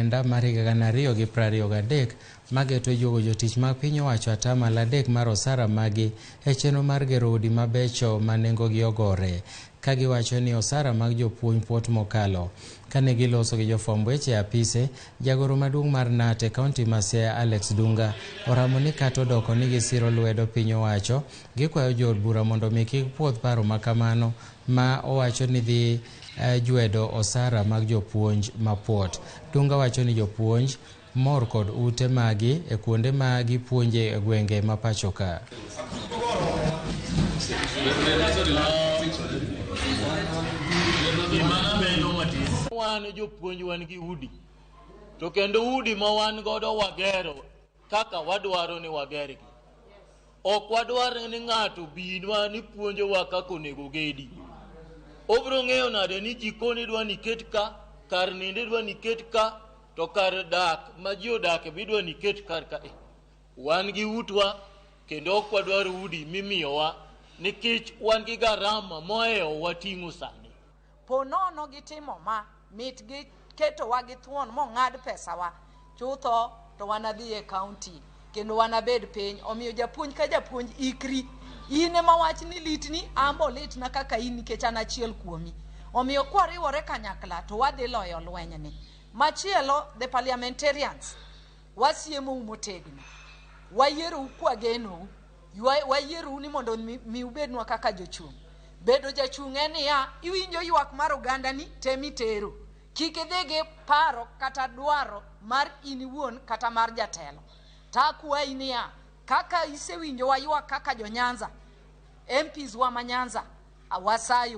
omenda mar higa 2023 mageto juogo jotich mag piny owacho 3% mar osara magi e chenro mar gero udi mabecho ma nengogi ogore, ka giwacho ni osara mag jopuonj puot mokalo. Kane giloso gi jofwamb weche e apise, jagoro maduong' mar KNUT e kaunti ma Siaya Alex Dunga oramo ni kata odoko ni gisiro lwedo piny owacho, gikwayo jood bura mondo mi kik puodh paro ma kamano ma owacho ni dhi jwedo osara mag jopuonj mapuot. Dunga wacho ni jopuonj mor kod ute magi e kuonde ma gipuonje e gwenge ma pacho ka. Wan jopuonj wan gi udi, to kendo udi ma wan godo wagero kaka wadwaro ni wagergi. Ok wadwar ni ng'ato binwa ni puonjowa kaka onego gedi. Obiro ng'eyo nade ni jikon idwa ni iket ka, kar nindo idwa ni iket ka, to kar dak ma ji odake be idwa ni iket kar ka. Wan gi utwa kendo ok wadwar udi mimiyowa nikech wan gi garama mohewowa ting'o sani. Po nono gitimo ma, mit gi ketowa gi thuon mong'ad pesawa chutho, to wanadhi e county kendo wanabed piny. Omiyo japuonj ka japuonj, ikri in ema wach ni litni ambo litna kaka in, nikech an achiel kuomi. Omiyo kwariwore kanyakla to wadhi loyo lwenyni. Machielo, the parliamentarians, wasiemou motegno. Wayierou kwagenou, wayierou ni mondo mi ubednwa kaka jochung'. Bedo jachung' en niya, iwinjo ywak mar ogandani temitero. Kik idhi gi paro kata dwaro mar in iwuon kata mar jatelo. Takwayi niya, kaka isewinjo waywak kaka jo Nyanza, MPs wa ma Nyanza, wasayo.